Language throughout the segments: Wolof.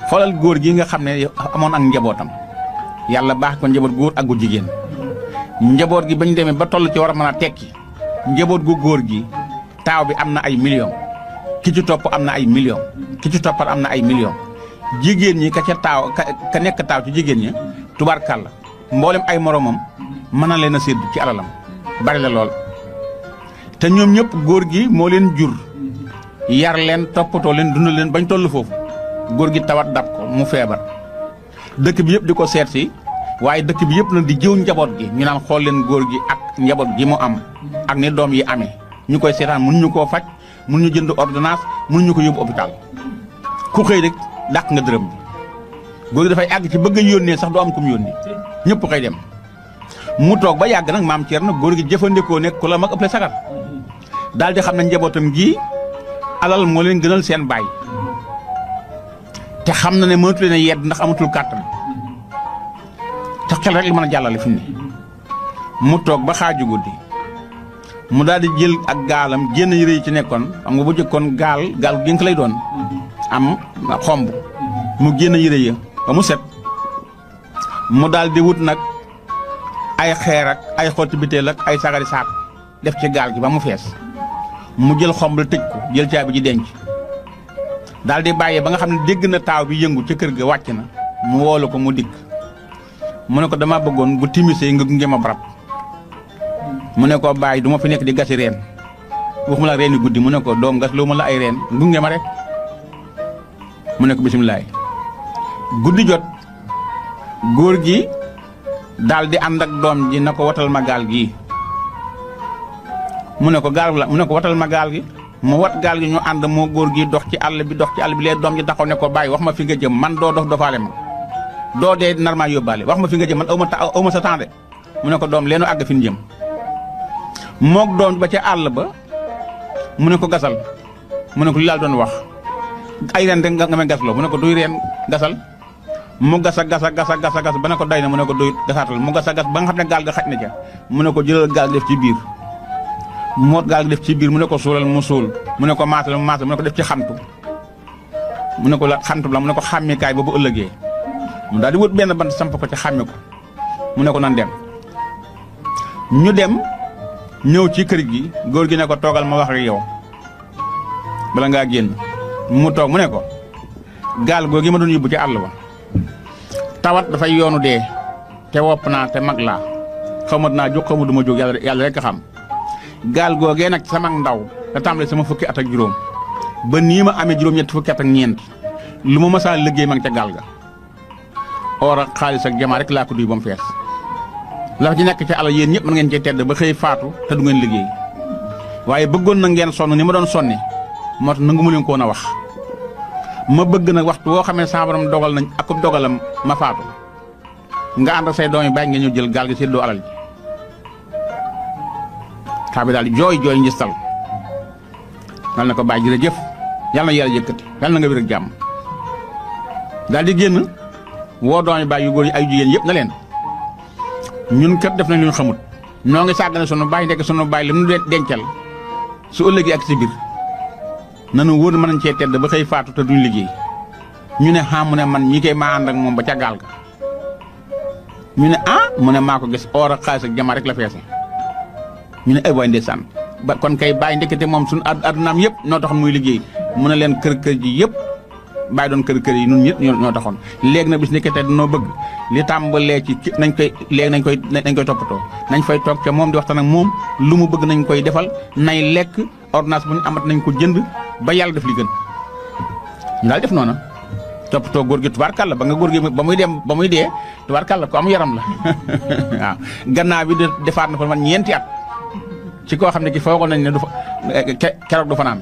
xoolal góor gi nga xam ne amoon ak njabootam yàlla baax ko njaboot góor ak gu jigéen njaboot gi bañ demee ba toll ci war a mën a tekki njaboot gu góor gi taaw bi am na ay millions ki ci topp am na ay millions ki ci toppat am na ay millions jigéen ñi ka nekk taaw ci jigéen ñi tubaarkàlla mboolem ay moromam mën na leen a sédd ci alalam bari la lool te ñoom ñëpp góor gi moo leen jur yar leen toppatoo leen dundal leen bañ toll foofu góor gi tawat dab ko mu feebar dëkk bi yëpp di ko seet si waaye dëkk bi yëpp nag di jëw njaboot gi ñu naan xool leen góor gi ak njaboot gi mu am ak ni doom yi amee ñu koy seetaan mënuñu koo faj mënuñu jënd ordonnance mënuñu ko yóbbu hôpital ku xëy rek dàq nga dërëm bi góor gi dafay àgg ci bëgg a yónnee sax du am ku mu yónnee ñëpp xëy dem mu toog ba yàgg nag maam Thierno góor gi jëfandikoo nekk ku la mag ëpp sagar daal di xam ne njabootam gi alal moo leen gënal seen baay te xam na ne mënatu leen a yedd ndax amatul kàttan te xel rek li mën a jàllale fi mu ne mu toog ba xaaju guddi mu daal di jël ak gaalam génn yére yi ci nekkoon xam nga bu jëkkoon gaal génk lay doon am xomb mu génn yére ya ba mu set mu daal di wut nag ay xeer ak ay xotti biteel ak ay sagari saako def ci gaal gi ba mu fees mu jël xomb la tëj ko jël caabi ji denc daal di bàyyee ba nga xam ne dégg na taaw bi yëngu ca kër ga wàcc na mu woolu ko mu dikk mu ne ko dama bëggoon bu timisee nga gunge ma barab mu ne ko bàyyi du ma fi nekk di gasi reen waxuma la reen yu guddi mu ne ko doom gas loo ma la ay reen gunge ma rek mu ne ko bisimilaay guddi jot góor gi daal di ànd ak doom ji na ko watal ma gaal gii mu ne ko watal ma gaal gi mu wat gaal gi ñu ànd moo góor gi dox ci àll bi lee doom ji taxaw ne ko bàyyi wax ma fi nga jëm man doo dox dofaale ma doo dee nar maa yóbbaale wax ma fi nga jëm man aw ma sa temps de mu ne ko doom leenu àgg fi ñu jëm moog doom ba ca àll ba mu ne ko gasal mu ne ko li laal doon wax ay reen rek nga may gasloo mu ne ko duy reen gasal mu gasa ba ne ko doy na mu ne ko doy gasaatal mu gasa gas ba nga xam ne gaal ga xaj na ca mu ne ko jëlal gaal def ci biir moot gaal def ci biir mu ne ko suulal mu suul mu ne ko maatal mu maatal mu ne ko def ci xantu mu ne ko la xantu la mu ne ko xàmmikaay ba bu ëllëgee mu daal di wut benn bant samp ko ci xàmme ko mu ne ko nan dem ñu dem ñëw ci kër gi góor gi ne ko toogal ma wax ak yow bala ngaa génn mu toog mu ne ko gaal googi ma doon yóbbu ci àll ba tawat dafay yoonu dee te wopp naa te mag laa xamat naa jóg xamu duma jóg yàlla rek a xam gaal googee nag sama ndaw da tàmbale sama fukki at ak juróom ba nii ma amee juróom-ñetti fukki at ak ñeent lu ma masaa liggéey ma ngi ca gaal ga or ak xaalis ak jamaa rek laa ko duy ba mu fees la ci nekk ci àll yéen ñëpp mën ngeen cee tedd ba xëy faatu te du ngeen liggéey waaye bëggoon na ngeen sonn ni ma doon sonne moo tax nangu ma leen ko woon a wax ma bëgg nag waxtu woo xamee sa borom dogal nañ akub dogalam ma faatu nga ànd ak say doom yi bàyyi ngeen ñëw jël gaal gi séddoo alal ji taa bi daal di jooy njistal dal na ko bàyyi jërëjëf yàlla na yàlla yëkkati yàlla na nga wér ak jàmm daal di génn woo doom yi bàyyi yu góor yi ay jigéen yëpp na leen ñun kat def nañ lu ñu xamut noo ngi sàggane sunu bàyyi ndekk sunu bàyyi li mu dencal su ëllëgee ak si biir nanu wóor mën nañ cee tedd ba xëy faatu te duñ liggéey ñu ne mu ne man ñi koy maa ànd ak moom ba ca gaal ga ñu ne mu ne maa ko gis or ak xaalis ak jamaa rek la feese ñu ne ay waay ndeysaan ba kon kay bàyyi ndekete moom suñu addunaam yëpp noo taxoon muy liggéey mu ne leen kër ji yëpp bàyyi doon kër yi ñun ñëpp ñoo taxoon léegi nag bis ndekete dañoo bëgg li tàmbalee ci nañ koy toppatoo nañ fay toog ca moom di waxtaan ak moom lu mu bëgg nañ koy defal nay lekk ordonnance bu ñu amat nañ ko jënd ba yàlla def li gën ñu daal def noona toppatoo góor gi tubaarkàlla ba nga góor gi ba muy dee tubaarkàlla ko am yaram la waaw gannaaw bi defaat na fa man ñeenti at ci koo xam ne ki foogoon nañ ne du fa keroog du fanaan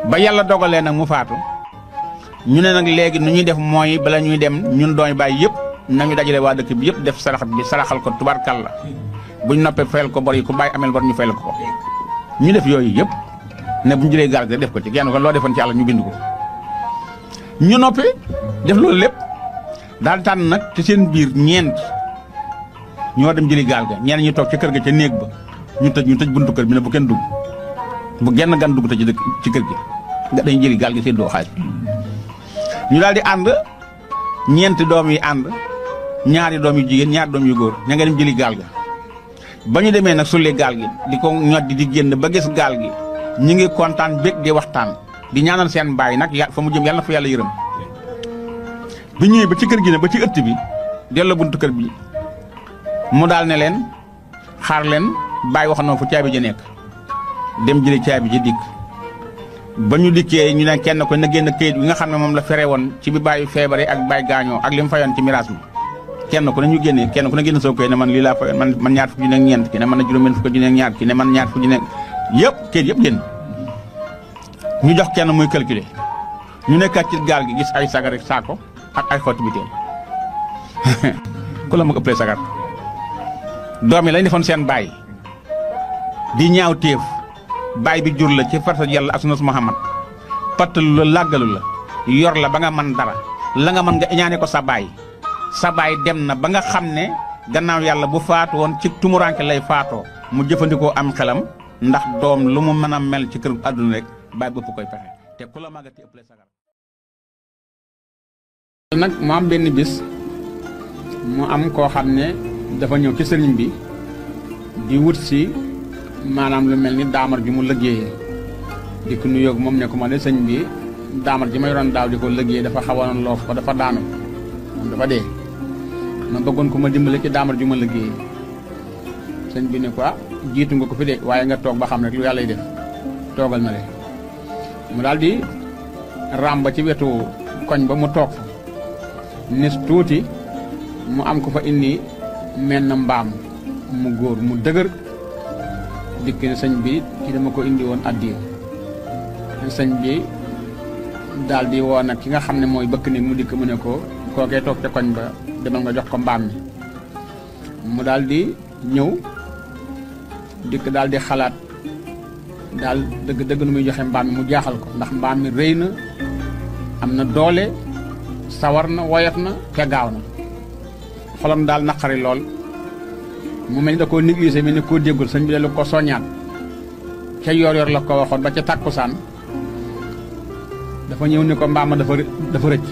ba yàlla dogalee nag mu faatu ñu ne nag léegi nu ñuy def mooy bala ñuy dem ñun dooy bàyyi yëpp nañu dajale waa dëkk bi yëpp def sarax bi saraxal ko tubaarkàlla buñ noppee fayal ko bor yi ku bàyyi amel bor ñu fayal ko ñu def yooyu yëpp ne buñ jëlee gaal gi def ko ci kenn ko loo defoon ci àlla ñu bind ko ñu noppi def loolu lépp daal tànn nag ci seen biir ñeent ñoo dem jëli gaal ga ñenn ñu toog ci kër ga ca néeg ba ñu tëj buntu kër bi ne bu kenn dugg bu genn gan dugg te ci kër gi nga dañu jëli gaal gi seen doo xaalis ñu daal di ànd ñeenti doom yi ànd ñaari doom yu jigéen ñaari doom yu góor ña nga dem jëli gaal ga ba ñu demee nag sulli gaal gi di ko ñoddi di génn ba gis gaal gi ñu ngi kontaan bég di waxtaan di ñaanal seen baay nag fa mu jëm yàlla na fa yàlla yërëm bi ñëwee ba ci kër gi ne ba ci ëtt bi delloo buntu kër bi mu daal ne leen xaar leen baay wax na fu caabi ji nekk dem jëli caabi ji dikk ba ñu dikkee ñu ne kenn ko na génn këyit bi nga xam ne moom la fere woon ci bi bàyyi feebare ak bàyyi gaañoo ak li mu fayoon ci miraas mi kenn ku ne ñu génnee kenn ku ne génn soo koy ne man lii laa fayoon man ñaar fukki junne ak ñeent ki ne man na juróom-benn fukki junne ak ñaar ki ne man ñaar fukki junne yëpp këyit yëpp génn ñu jox kenn muy calculer ñu nekkaat ci gaal gi gis ay sagar ak saako ak ay xotti biteel ku la ma ëpplee sagar doom yi lañ defoon seen baay di ñaaw téef baay bi jur la ci farsa yàlla ak sunnas Muhammad pattalu la làggalu la yor la ba nga man dara la nga mën nga iñaane ko sa baay dem na ba nga xam ne gannaaw yàlla bu faatu woon ci tumuranke lay faatoo mu jëfandikoo am xelam ndax doom lu mu mën a mel ci kër àdduna rek baay bëpp koy pexe te ku la magati ëppale sagar nag mu am benn bis mu am koo xam ne dafa ñëw ci sëriñ bi di wut si maanaam lu mel ni daamar ju mu liggéeyee di ko nuyoog moom ne ko ma de sëñ bi daamar ji ma yoroon daaw di ko liggéeyee dafa xawoon loof ko dafa daanu moom dafa dee ma bëggoon ko ma dimbale ci daamar ju ma liggéeyee sëñ bi ne ko jiitu nga ko fi de waaye nga toog ba xam rek lu yàlla def toogal na le mu daal di ràmba ci wetu koñ ba mu toog fa nis tuuti mu am ko fa indi mel na mbaam mu góor mu dëgër dikk ne sëñ bi ci dama ko indi woon addiya sëñ bi daal di woo nag ki nga xam ne mooy bëkk néeg mu dikk mu ne ko kookee toog ca koñ ba demal nga jox ko mbaam mi mu daal di ñëw dikk daal di xalaat daal dëgg nu muy joxe mbaam mi mu jaaxal ko ndax mbaam mi rëy na am na doole sawar na woyof na te gaaw na xolam daal naqari lool mu mel ni da koo négligé mel ni koo déggul sëñ bi de lu ko soññaat ca yor la ko waxoon ba ca tàkkusaan dafa ñëw ni ko mbaam ma dafa rëcc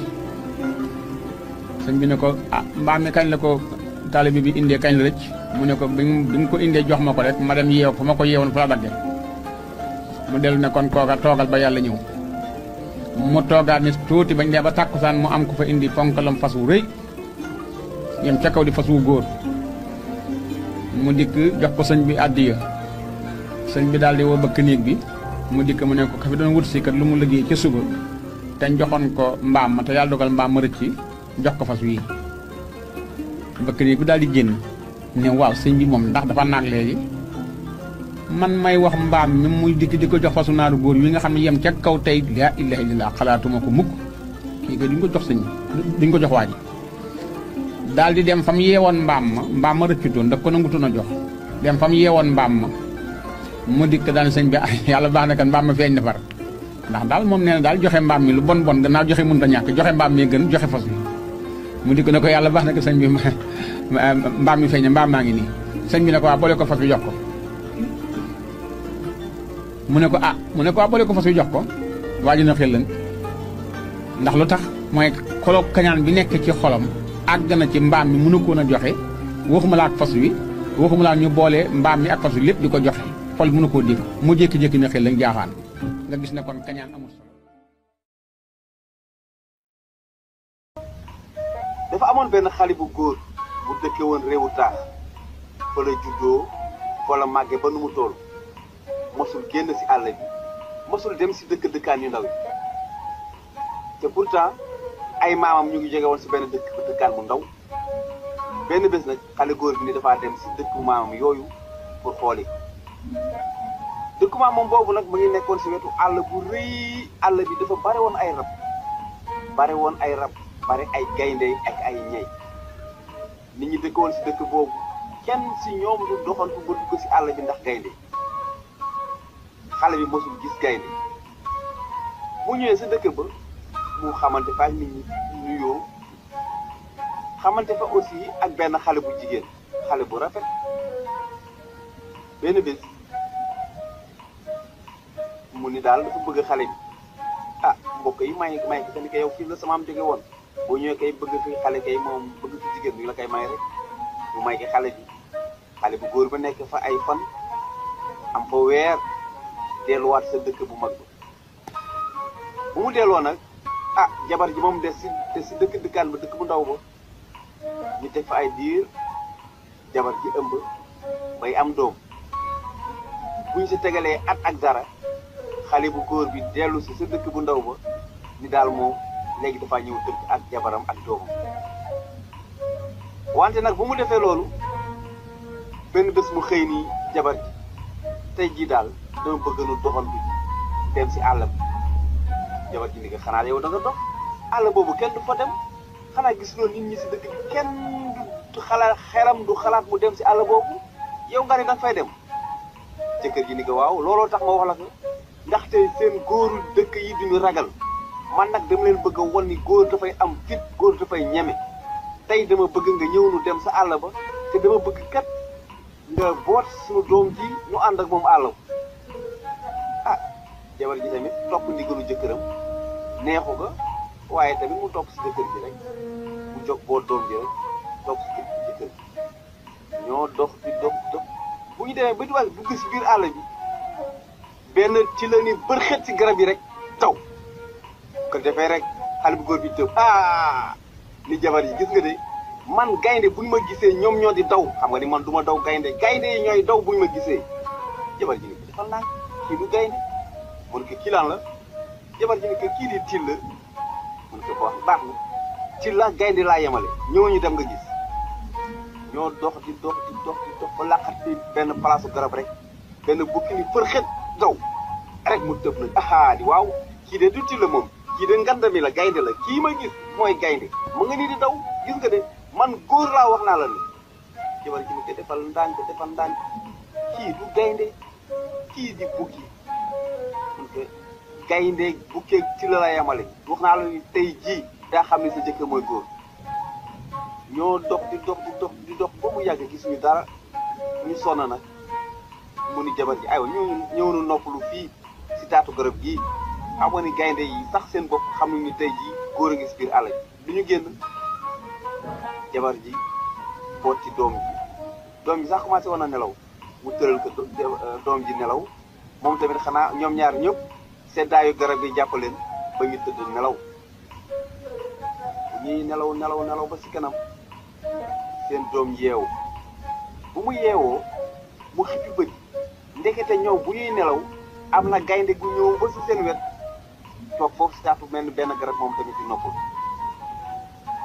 sëñ bi ne ko mbaam mi kañ la ko taalibe bi indee kañ la rëcc mu ne ko bi nga ko indee jox ma ko rek ma dem yeew fa ma ko yeewoon fa la dagge mu dellu ne kon kooka toogal ba yàlla ñëw mu toogaat ni tuuti bañ dee ba tàkkusaan mu am ko fa indi ponkalam fas wu rëy yem ca kaw di fas wu góor mu dikk jox ko sëñ bi àddiya sëñ bi daal di woo bëkk néeg bi mu dikk mu ne ko ka fi doon wut si kat lu mu liggéey ca suba te joxoon ko mbaam ma te yàlla dogal mbaam ma rëcc jox ko fas wii bëkk néeg bi daal di génn ne waaw sëñ bi moom ndax dafa naag léegi man may wax mbaam mi muy dikk di ko jox fasu naaru góor wi nga xam ne yem ca kaw tey laa ilaaha illallaah xalaatuma ko mukk kii kay duñ ko jox sëñ bi duñ ko jox waa ji daal di dem fa mu yeewoon mbaam ma rëccutoon daf ko nangutoon a jox dem fa mu yeewoon mbaam ma mu dikk daal sëñ bi yàlla baax na kan mbaam ma feeñ na far ndax daal moom nee na daal joxe mbaam mi lu bon gannaaw joxe mënut a ñàkk joxe mbaam mi gën joxe fas wi mu dikk ne ko yàlla baax na ko sëñ bi mbaam mi feeñ na mbaam maa ngi nii sëñ bi ne ko waa boole ko fas wi jox ko mu ne ko boole ko fas wi jox ko waa ji na xel lan ndax lu tax mooy xolo kañaan bi nekk ci xolam àgg na ci mbaam mi mënu koon a joxe waxuma la ak fas wi waxuma la ñu boole mbaam mi ak fas wi lépp di ko joxe xol mënu koo dégg mu jékki-jékki na xel lañ jaaxaan nga gis ne kon kañaan amul solo. dafa amoon benn xale bu góor bu dëkke woon réewu taax fa la juddoo fa la màgge ba nu mu toll mosul génn si àll bi mosul dem si dëkkaan yu ndaw yi te pourtant ay maamam ñu ngi jóge woon si benn dëkkaan bu ndaw benn bés nag xale góor bi ni dafaa dem si dëkku maamam yooyu pour xooli dëkku maamam boobu nag mu ngi nekkoon si wetu àll bu rëy àll bi dafa bare woon ay rab bare ay gaynde ak ay ñey nit ñi dëkkoon si dëkk boobu kenn si ñoom du doxantu ba dugg si àll bi ndax gaynde xale bi mosul gis gaynde mu ñëwee sa dëkk ba mu xamante fa ak nit ñi nuyoo xamante fa aussi ak benn xale bu jigéen xale bu rafet benn bés mu ni daal dafa bëgg xale bi mbokk yi may ko ni ko yow fii la sama am jóge woon boo ñëwee kay bëgg fi xale kay moom bëgg fi jigéen bi la koy may rek mu may ki xale bi xale bu góor ba nekk fa ay fan am fa weer delluwaat sa dëkk bu mag ba bu mu delloo nag jabar ji moom des si dëkkaan ba dëkk bu ndaw ba ñu teg fa ay diir jabar ji ëmb bay am doom bu ñu si tegalee at ak dara xale bu góor bi dellu si sa dëkk bu ndaw ba ni daal moom léegi dafa ñëw dëkk ak jabaram ak doomam wante nag bu mu defee loolu benn bés mu xëy nii jabar ji tey jii daal dama bëgg nu doxantu dem si àll bi jabar ji ni ko xanaa yow da nga dox àll boobu kenn du fa dem xanaa gis loolu nit ñi si dëkk bi kenn du xalaat xelam du xalaat mu dem si àll boobu yow nga ne danga fay dem jëkkër ji ni ko waaw looloo tax ma wax la ko ndaxte seen góoru dëkk yi duñu ragal man nag dama leen bëgg a won ni góor dafay am fit góor dafay ñeme tey dama bëgg nga ñëw nu dem sa àll ba te dama bëgg kat nga boot suñu doom ji ñu ànd ak moom àll ba jabar ji tamit topp ndigalu jëkkëram neexu ko waaye tamit mu topp si jëkkër ji rek mu jóg boot doom ji rek topp si jëkkër ji ñoo dox di dox bu ñu demee ba di wàll dugg si biir àll bi benn ci la ni bërxet si garab yi rek taw ko defee rek xale bu góor bi tëb ni jabar yi gis nga de man gaynde buñ ma gisee ñoom ñoo di daw xam nga ni man du ma daw gaynde yi ñooy daw buñ ma gisee jabar ji ni ko defal naa kii du gaynde mun ko kii laan la jabar ji ni ko kii di till la mun ko baax na till la gaynde laa yemale ñooñu dem nga gis ñoo dox di dox ba laqat bi benn place garab rek benn bukki ni fërxet daw rek mu tëb nag di waaw kii de du till la moom kii de ngandami la gaynde la kii ma gis mooy gaynde ma nga nii di daw gis nga de man góor laa wax naa la ni jabar ji ni ko defal ndànk kii du gaynde kii di bukki mun ko gaynde bukkeeg ci la la yemale wax naa la ni tey jii daa xam ne sa jëkkër mooy góor ñoo dox di dox ba mu yàgg gisuñu dara ñu sonn nag mu ni jabar ji aywa ñëw nu noppalu fii si taatu garab gii xam nga ni gaynde yi sax seen bopp xam nañu ni tey jii góor a ngi si biir àll bi du ñu génn jabar ji boot ci doom ji sax commencé woon na nelaw mu tëral ko doom ji nelaw moom tamit xanaa ñoom ñaar ñëpp seddaayu garab yi jàppaleen ba ñu tëdd nelaw ñuy nelaw ba si kanam seen doom yeewu bu mu yeewoo mu xippi bët ndekete ñoom bu ñuy nelaw am na gaynde gu ñëw ba si seen wet toog foofu si taatu benn garab moom tamit di noppal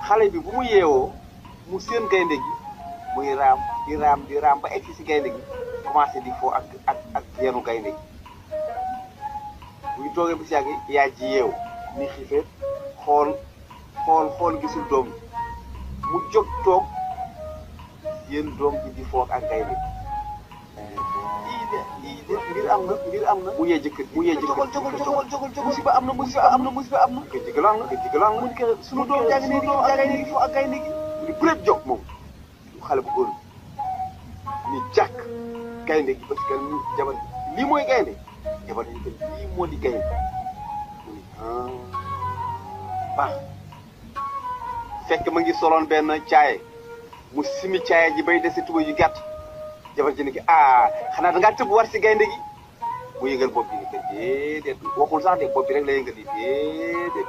xale bi bu mu yeewoo mu seen gaynde gi muy raam di raam ba egsi si gaynde gi commencé di foo ak yenu gaynde gi bu ñu toogee bi si yàgg yaay ji yeewu ni xiifeet xool gisul doom mu jóg toog yéen doom ji di foo ak gaynde gi mbir am na mu yee jëkkër jogal musiba am na ko jigalaan la mu ni ko suñu doom jàng ne foo ak gaynde gi mu ni bëreet jóg moom xale bu góor ni jàkk gaynde gi parce que jabar ji lii mooy gaynde jabar ji lii moo di gaynde mu ni baax fekk ma ngi soloon benn caaye mu simi caaye ji bay desi tuba yu gàtt jabar ji ni ki xanaa dangaa tëb war si gaynde gi mu yëngal bopp bi ni ko déedéet waxul sax de bopp bi rek la yëngal yi déedéet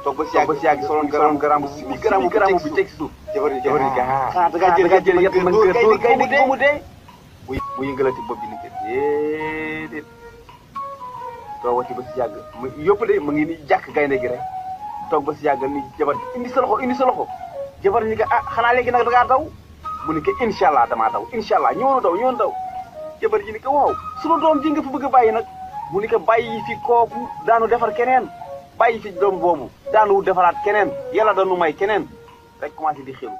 toog ba si yàgg soloon garam bi teg si suuf jabar ji xanaa dangaa jël yet man kër gaynde gi ba mu dee mu yëngalati bopp bi ni ko déedéet toogati ba si yàgg mu yëpp de mu ngi ni jàkk gaynde gi rek toog ba si yàgg ni jabar ji indi sa loxo jabar ni ko xanaa léegi nag dangaa daw mu ni ko incha allah damaa daw incha allah ñëwoon daw jabar ji ni ko waaw sunu doom ji nga fi bëgg a bàyyi nag mu ni ko bàyyi fi kooku daanu defar keneen bàyyi fi doom boobu daanu defaraat keneen yàlla dañu may keneen rek commencé di xelu